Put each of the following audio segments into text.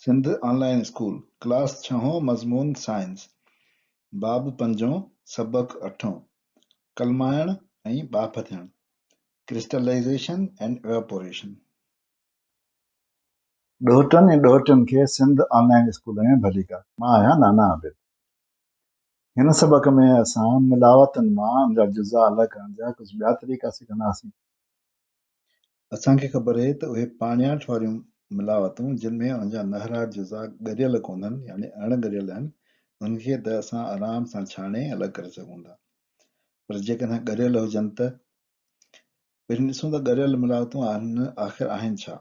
سنڌ آن line school, class ڇهون، مضمون science, باب پنجون، سبق اٺون، ڪلمائڻ ۽ ٻاڦ ٿيڻ، Crystallization and Evaporation. ڏوهٽن ۽ ڏوهٽين کي سنڌ آن لائين اسڪول ۾ ڀليڪار. مان آهيان نانا عابد. هن سبق ۾ اسان ملاوتن مان ان جا جزا الڳ ڪرڻ جا ڪجهه ٻيا طريقا سکنداسين. اسان کي خبر اهي ته اهي پاڻياٺ واريون ملاوتون جن ۾ انهن جا نهرا جزا ڳريل ڪونهن يعني اڻ ڳريل آهن انهن کي ته اسان آرام سان ڇاڻي الڳ ڪري سگهون ٿا پر جيڪڏهن ڳريل هجن ته؟ پهرين ڏسون ته ڳريل ملاوتون آخر آهن ڇا؟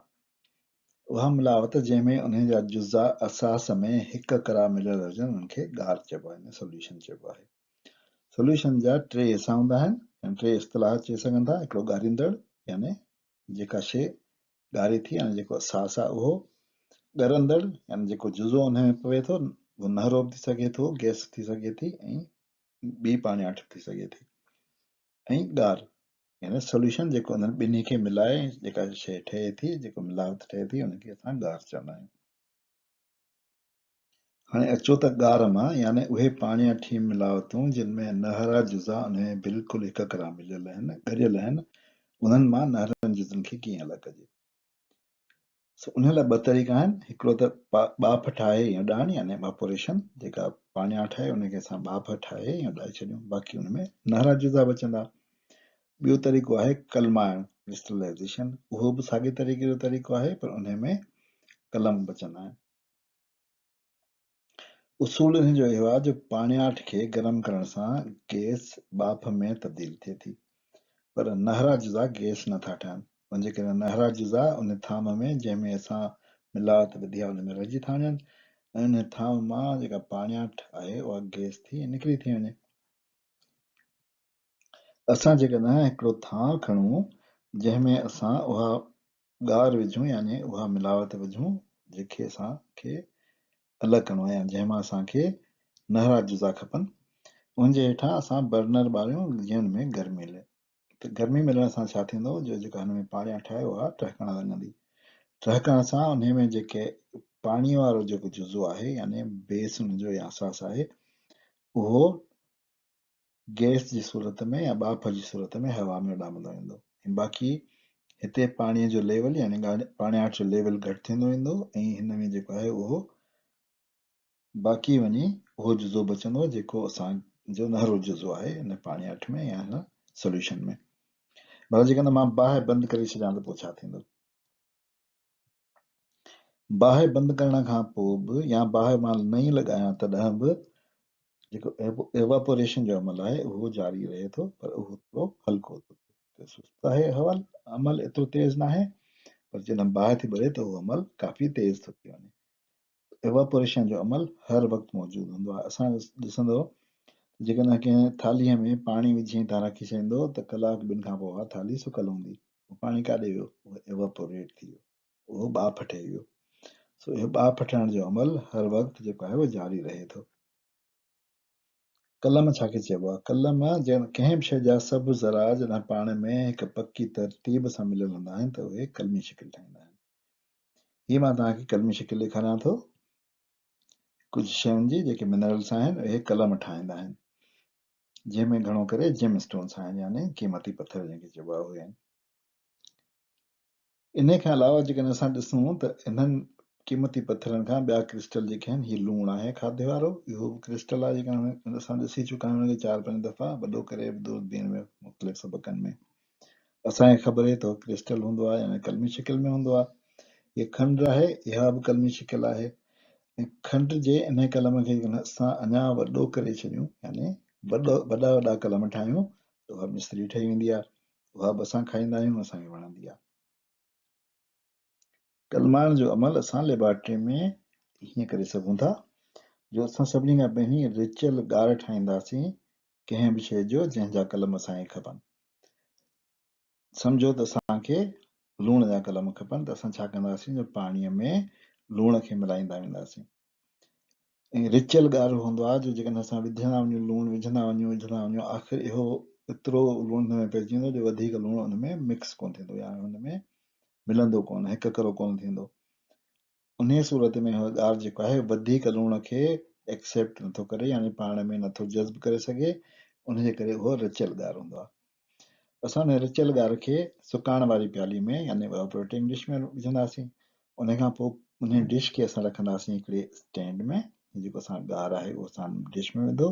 اها ملاوت جنهن ۾ انهن جا جزا اساس ۾ هڪ ڪرا مليل هجن انهن کي ڳار چئبو آهي يعني سوليوشن چئبو آهي. سوليوشن جا ٽي حصا هوندا آهن يعني ٽي اصطلاح چئي سگهن ٿا هڪڙو ڳاريندڙ يعني جيڪا شيء ڳاري ٿي يعني جيڪو اساس آهي اهو، ڳرندڙ يعني جيڪو جزو ان ۾ پوي ٿو اهو نهرو به ٿي سگهي ٿو، گئس به ٿي سگهي ٿي ۽ ٻي پاڻياٺ به ٿي سگهي ٿي ۽ ڳار يعني سوليوشن جيڪو انهن ٻنهي کي ملائي جيڪا شيء ٺهي ٿي جيڪو ملاوت ٺهي ٿي ان کي اسان ڳار چوندا آهيون. هاڻي اچو ته ڳار مان يعني اهي پاڻياٺي ملاوتون جن ۾ نهرا جزا انهي ۾ بلڪل هڪ ڪرا مليل آهن، ڳريل آهن، انهن مان نهرن جزن کي ڪيئن الڳ ڪجي؟ سو انهي لاء ٻه طريقا آهن، هڪڙو ته ٻاڦ ٺاهي ۽ اڏائڻ يعني Evaporation، جيڪا پاڻياٺ آهي ان کي اسان ٻاڦ ٺاهي ۽ اڏائي ڇڏيون، باقي ان ۾ نهرا جزا بچندا. ٻيو طريقو آهي قلمائڻ، Crystallization، اهو به ساڳئي طريقي جو طريقو آهي پر انهي ۾ قلم بچندا آهن. اصول ان جو اهو آهي جو پاڻياٺ کي گرم ڪرڻ سان گئس ٻاڦ ۾ تبديل ٿئي ٿي پر نهرا جزا گئس نه ٿا ٺاهن ان جي ڪري نهرا جزا ان ٿانء ۾ جنهن ۾ اسان ملاوت وڌي آهي ان ۾ رهجي ٿا وڃن ۽ ان ٿانء مان جيڪا پاڻياٺ آهي اها گئس ٿي نڪري ٿي وڃي. اسان جيڪڏهن هڪڙو ٿانء کڻون جنهن ۾ اسان اها ڳار وجهون يعني اها ملاوت وجهون جنهن کي اسان کي الڳ ڪرڻو آهي يا جنهن مان اسان کي نهرا جزا کپن ان جي هيٺان اسان برنر ٻاريون جيئن ان ۾ گرمي ملي ته گرمي ملڻ سان ڇا ٿيندو جو جيڪا هن ۾ پاڻياٺ آهي اها ٽهڪڻ لڳندي ٽهڪڻ سان انهي ۾ جيڪي پاڻي وارو جيڪو جزو آهي يعني بيس ان جو يا اساس آهي اهو گئس جي صورت ۾ يا ٻاڦ جي صورت ۾ هوا ۾ اڏامندو ويندو ۽ باقي هتي پاڻي جو ليول يعني پاڻياٺ جو ليول گهٽ ٿيندو ويندو ۽ هن ۾ جيڪو آهي اهو باقي وڃي اهو جزو بچندو جيڪو اسان جو نهرو جزو آهي ان پاڻياٺ ۾ يا هن سوليوشن ۾. ڀلا جيڪڏهن مان باهه بند ڪري ڇڏيان ته پوء ڇا ٿيندو؟ باهه بند ڪرڻ کان پوء به يا باهه مان نئين لڳايان تڏهن به جيڪو ايواپوريشن جو عمل آهي اهو جاري رهي ٿو پر اهو ٿورو هلڪو ٿو ٿئي سست آهي اهو عمل ايترو تيز ناهي پر جڏهن باهه ٿي ٻري ته اهو عمل ڪافي تيز ٿو ٿي وڃي. ايواپوريشن جو عمل هر وقت موجود هوندو آهي. اسان ڏسندو جيڪڏهن ڪنهن ٿالهيء ۾ پاڻي وجهي توهان رکي ڇڏيندو ته ڪلاڪ ٻن کان پوء اها ٿالهي سڪل هوندي. اهو پاڻي ڪاڏي ويو؟ اهو ايواپوريٽ ٿي ويو. اهو ٻاڦ ٺهي ويو. سو اهو ٻاڦ ٺهڻ جو عمل هر وقت جيڪو آهي اهو جاري رهي ٿو. قلم ڇا کي چئبو آهي؟ قلم جنهن ڪنهن به شيء جا سڀ ذرا جڏهن پاڻ ۾ هڪ پڪي ترتيب سان مليل هوندا آهن ته اهي قلمي شڪل ٺاهيندا آهن. هي مان توهان کي قلمي شڪل ڏيکاريان ٿو. ڪجهه شين جي جيڪي منرلس آهن اهي قلم ٺاهيندا آهن. جنهن ۾ گهڻو ڪري جيم اسٽونس آهن يعني قيمتي پٿر جنهن کي چئبو آهي اهي آهن. انهيء کان علاوه جيڪڏهن اسان ڏسون ته انهن قيمتي پٿرن کان ٻيا ڪرسٽل جيڪي آهن، هي لوڻ آهي کاڌي وارو، اهو به ڪرسٽل آهي جيڪڏهن اسان ڏسي چڪا آهيون ان کي چار پنج دفعا وڏو ڪري به دوربين ۾ مختلف سبقن ۾ اسان کي خبر آهي ته هو ڪرسٽل هوندو آهي يعني قلمي شڪل ۾ هوندو آهي. هيء کنڊ آهي، اها به قلمي شڪل آهي ۽ کنڊ جي انهيء قلم کي جيڪڏهن اسان اڃا وڏو ڪري ڇڏيون يعني وڏو وڏا وڏا قلم ٺاهيون ته اها مصري ٺهي ويندي آهي. اها به اسان کائيندا آهيون اسان کي وڻندي آهي. ڪلمائڻ جو عمل اسان ليبارٽري ۾ هيئن ڪري سگهون ٿا جو اسان سڀني کان پهرين رچيل ڳار ٺاهينداسين ڪنهن به شيء جو جنهن جا قلم اسان کي کپن. سمجهو ته اسان کي لوڻ جا قلم کپن ته اسان ڇا ڪنداسين جو پاڻيء ۾ لوڻ کي ملائيندا وينداسين. ۽ رچيل ڳارو هوندو آهي جو جيڪڏهن اسان وجهندا وڃون لوڻ وجهندا وڃون وجهندا وڃون آخر اهو ايترو لوڻ هن ۾ پئجي ويندو جو وڌيڪ لوڻ ان ۾ مڪس ڪونه ٿيندو يا هن ۾ ملندو ڪونه هڪ ڪرو ڪونه ٿيندو ان انهي صورت ۾ اهو ڳار جيڪو آهي وڌيڪ لوڻ کي ايڪسيپٽ نٿو ڪري يعني پاڻ ۾ نٿو جذب ڪري سگهي، ان جي ڪري اهو رچيل ڳار هوندو آهي. اسان ان رچيل ڳار کي سڪائڻ واري پيالي ۾ يعني ايواپوريٽنگ ڊش ۾ وجهنداسين. ان کان پوء انهي ڊش کي اسان رکنداسين هڪڙي اسٽينڊ ۾، هي جيڪو اسان ڳار آهي اهو اسان ڊش ۾ وڌو،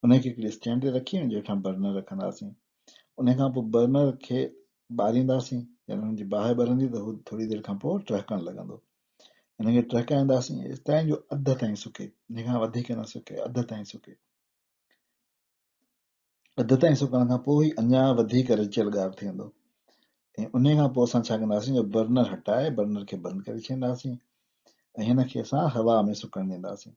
انهي کي هڪڙي اسٽينڊ تي رکي ان جي هيٺان برنر رکنداسين. انهي کان پوء برنر کي ٻارينداسين، جڏهن ان جي باهه ٻرندي ته هو ٿوري دير کان پوء ٽهڪڻ لڳندو. ان کي ٽهڪائينداسين ايستائين جو اڌ تائين سڪي، ان کان وڌيڪ نه سڪي، اڌ تائين سڪي. اڌ تائين سڪڻ کان پوء هي اڃا وڌيڪ رچيل ڳار ٿي ويندو ۽ انهي کان پوء اسان ڇا ڪنداسين جو برنر هٽائي برنر کي بند ڪري ڇڏينداسين ۽ هن کي اسان هوا ۾ سڪڻ ڏينداسين.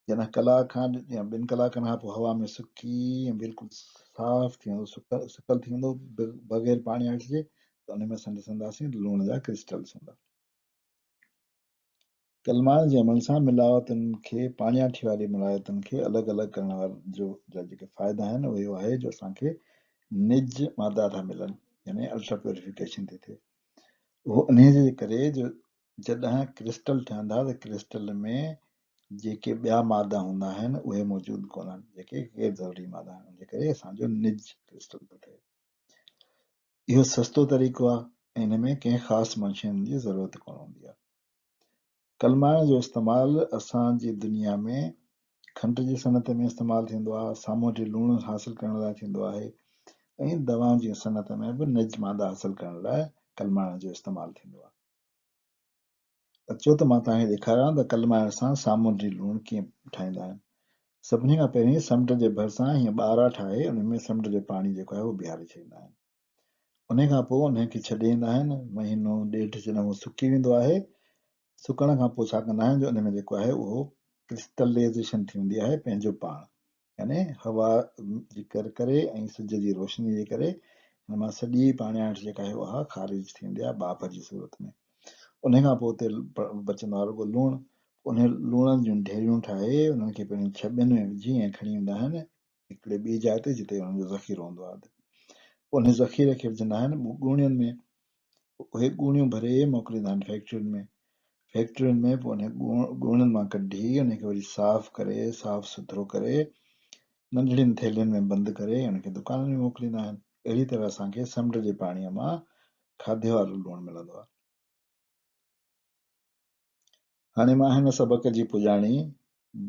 جڏهن ڪلاڪ کان يا ٻن ڪلاڪن کان پوء هوا ۾ سڪي ۽ بلڪل صاف ٿي ويندو، سڪل ٿي ويندو بغير پاڻي آٺ جي، ته ان ۾ اسان ڏسنداسين ته لوڻ جا ڪرسٽلز هوندا. ڪلماڻ جي عمل سان ملاوتن کي پاڻياٺي واري ملاوتن کي الڳ الڳ ڪرڻ واري جو جا جيڪي فائدا آهن اهي اهو آهي جو اسان کي نج مادا ٿا ملن يعني الٽرا پيوريفڪيشن ٿي ٿئي. اهو انهي جي ڪري جو جڏهن ڪرسٽل ٺهندا ته ڪرسٽل ۾ جيڪي ٻيا مادا هوندا آهن اهي موجود ڪونهن جيڪي غير ضروري مادا آهن ان جي ڪري اسان جو نج ڪرسٽل ٿو ٺهي. اهو سستو طريقو آهي ۽ ان ۾ ڪنهن خاص مشين جي ضرورت ڪونه هوندي آهي. ڪلمائڻ جو استعمال اسان جي دنيا ۾ کنڊ جي صنعت ۾ استعمال ٿيندو آهي، سامونڊي لوڻ حاصل ڪرڻ لاء ٿيندو آهي ۽ دوائن جي صنعت ۾ به نج مادا حاصل ڪرڻ لاء ڪلمائڻ جو استعمال ٿيندو آهي. اچو ته مان توهان کي ڏيکاريان ته ڪلمائڻ سان سامونڊي لوڻ ڪيئن ٺاهيندا آهن. سڀني کان پهرين سمنڊ جي ڀرسان هيئن ٻارا ٺاهي انهن ۾ سمنڊ جو پاڻي جيڪو آهي اهو بيهاري ڇڏيندا آهن. انهي کان پوء انهي کي ڇڏي ايندا آهن. مهينو ڏيڍ جڏهن اهو سڪي ويندو آهي، سڪڻ کان پوء ڇا ڪندا آهن جو انهي ۾ جيڪو آهي اهو ڪرسٽلائيزيشن ٿي ويندي آهي پنهنجو پاڻ. يعني هوا جي ڪر ڪري ۽ سج جي روشني جي ڪري هن مان سڄي پاڻياٺ جيڪا آهي اها خارج ٿي ويندي آهي ٻاڦ جي صورت ۾. انهي کان پوء اتي بچندو آهي رڳو لوڻ. انهي لوڻن جون ڍيريون ٺاهي انهن کي پهرين ڇٻين ۾ وجهي ۽ کڻي ويندا آهن هڪڙي ٻي جاء تي جتي انهن جو ذخيرو هوندو آهي. پوء انهي ذخيري کي وجهندا آهن ڳوڻين ۾. اهي ڳوڻيون ڀري موڪليندا آهن فيڪٽرين ۾. فيڪٽرين ۾ پوء انهن ڳوڻين مان ڪڍي انهن کي وري صاف ڪري صاف سٿرو ڪري ننڍڙين ٿيلهين ۾ بند ڪري انهن کي دڪانن ۾ موڪليندا آهن. اهڙي طرح اسان کي سمنڊ جي پاڻيء مان کاڌي وارو لوڻ ملندو آهي. هاڻي مان هن سبق جي پڄاڻي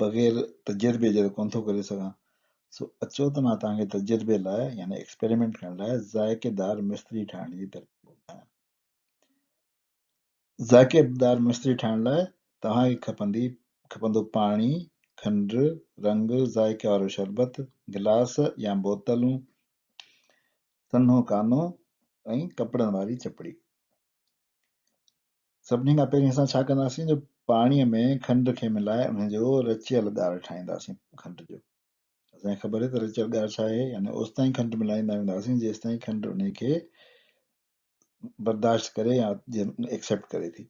بغير تجربي جي ته ڪونه ٿو ڪري سگهان، سو اچو ته مان توهان کي تجربي لاء يعني ايڪسپيريمينٽ ڪرڻ لاء ذائقيدار مصري ٺاهڻ جي ترڪيب ٻڌايان. ذائقيدار مصري ٺاهڻ لاء توهان کي کپندي کپندو پاڻي، کنڊ، رنگ، ذائقي وارو شربت، گلاس يا بوتلون، سنهو ڪانو ۽ ڪپڙن واري چپڙي. سڀني کان پهرين اسان ڇا ڪنداسين جو پاڻيء ۾ کنڊ کي ملائي ان جو رچيل ڳار ٺاهينداسين کنڊ جو. اسان کي خبر آهي ته رچيل ڳار ڇا آهي يعني اوستائين کنڊ ملائيندا وينداسين جيستائين کنڊ ان کي برداشت ڪري يا ايڪسيپٽ ڪري ٿي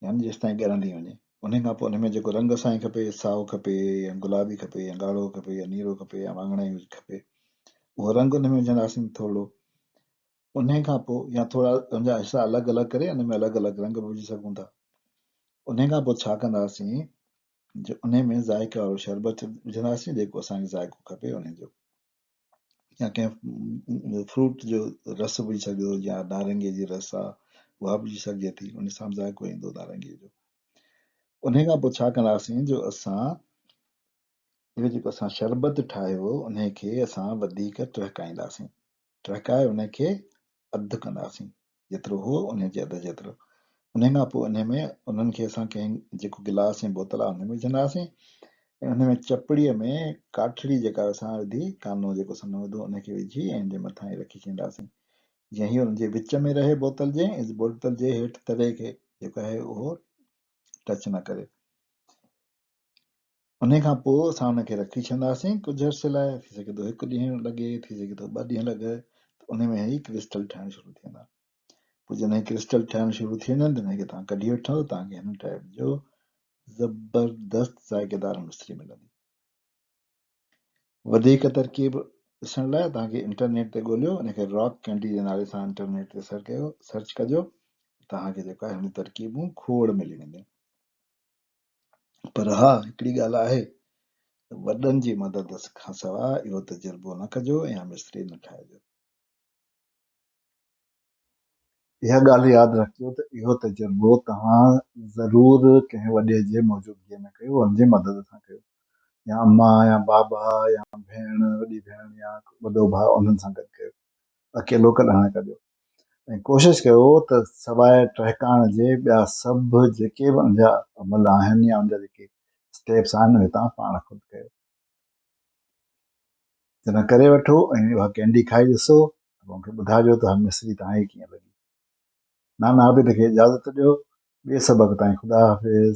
يعني جيستائين ڳرندي وڃي. ان کان پوء ان ۾ جيڪو رنگ اسان کي کپي سائو کپي يا گلابي کپي يا ڳاڙهو کپي يا نيرو کپي يا واڱڻائي کپي اهو رنگ ان ۾ وجهنداسين ٿورڙو. انهيء کان پوء يا ٿورا ان جا حصا الڳ الڳ ڪري ان ۾ الڳ الڳ رنگ به وجهي سگهون ٿا. انهيء کان پوء ڇا ڪنداسين جو انهيء ۾ ذائقي وارو شربت وجهنداسين جيڪو اسان کي ذائقو کپي انهيء جو يا ڪنهن فروٽ جو رس به وجهي سگهجي ٿو يا نارنگيء جي رس آ اها به وجهي سگهجي ٿي ان سان به ذائقو ايندو نارنگيء جو. انهيء کان پوء ڇا ڪنداسين جو اسان اهو جيڪو اسان شربت ٺاهيو انهيء کي اسان وڌيڪ ٽهڪائينداسين. ٽهڪائي ان کي اڌ ڪنداسين، جيترو هو انهي جي اڌ جيترو. انهي کان پوء انهي ۾ انهن کي اسان ڪنهن جيڪو گلاس يا بوتل آهي انهي ۾ وجهنداسين ۽ انهي ۾ چپڙيء ۾ ڪاٺڙي جيڪا اسان وڌي، ڪانو جيڪو سنهو وڌو انهي کي وجهي ۽ ان جي مٿان ئي رکي ڇڏينداسين. جيئن هي ان جي وچ ۾ رهي بوتل جي ۽ بوتل جي هيٺ تري کي جيڪو آهي اهو ٽچ نه ڪري. انهيء کان پوء اسان ان کي رکي ڇڏنداسين ڪجهه عرصي لاء، ٿي سگهي ٿو هڪ ڏينهن لڳي، ٿي سگهي ٿو ٻه ڏينهن لڳي، ته انهيء ۾ هي ڪرسٽل ٺهڻ شروع ٿي ويندا. پوء جڏهن هي ڪرسٽل ٺهڻ شروع ٿي وڃن ته انهيء کي توهان ڪڍي وٺندو، توهان کي هن ٽائيپ جو زبردست ذائقيدار مصري ملندي. وڌيڪ ترڪيب ڏسڻ لاء توهان کي انٽرنيٽ تي ڳوليو، ان کي راڪ ڪينڊي جي نالي سان انٽرنيٽ تي سرچ ڪيو، توهان کي جيڪو آهي هن جون ترڪيبون کوڙ ملي وينديون. پر ها هڪڙي ڳالهه آهي ته وڏن جي مدد کان سواء اهو تجربو نه ڪجو ۽ اها مصري نه ٺاهجو. اها ڳالهه ياد رکجو ته اهو تجربو توهان ضرور ڪنهن وڏي جي موجودگيء ۾ ڪيو، ان جي مدد سان ڪيو يا اما يا بابا يا ڀيڻ، وڏي ڀيڻ يا وڏو ڀاء انهن سان گڏ ڪيو، اڪيلو ڪڏهن نه ڪجو ۽ ڪوشش ڪيو ته سواء ٽهڪائڻ جي ٻيا سڀ جيڪي به ان جا عمل آهن يا ان جا جيڪي اسٽيپس آهن اهي توهان پاڻ خود ڪيو. جڏهن ڪري وٺو ۽ اها ڪينڊي کائي ڏسو ته مون کي ٻڌائجو ته اها مصري توهان کي ڪيئن لڳي. نانا عابد کي اجازت ڏيو. ٻئي سبق تائين خدا حافظ.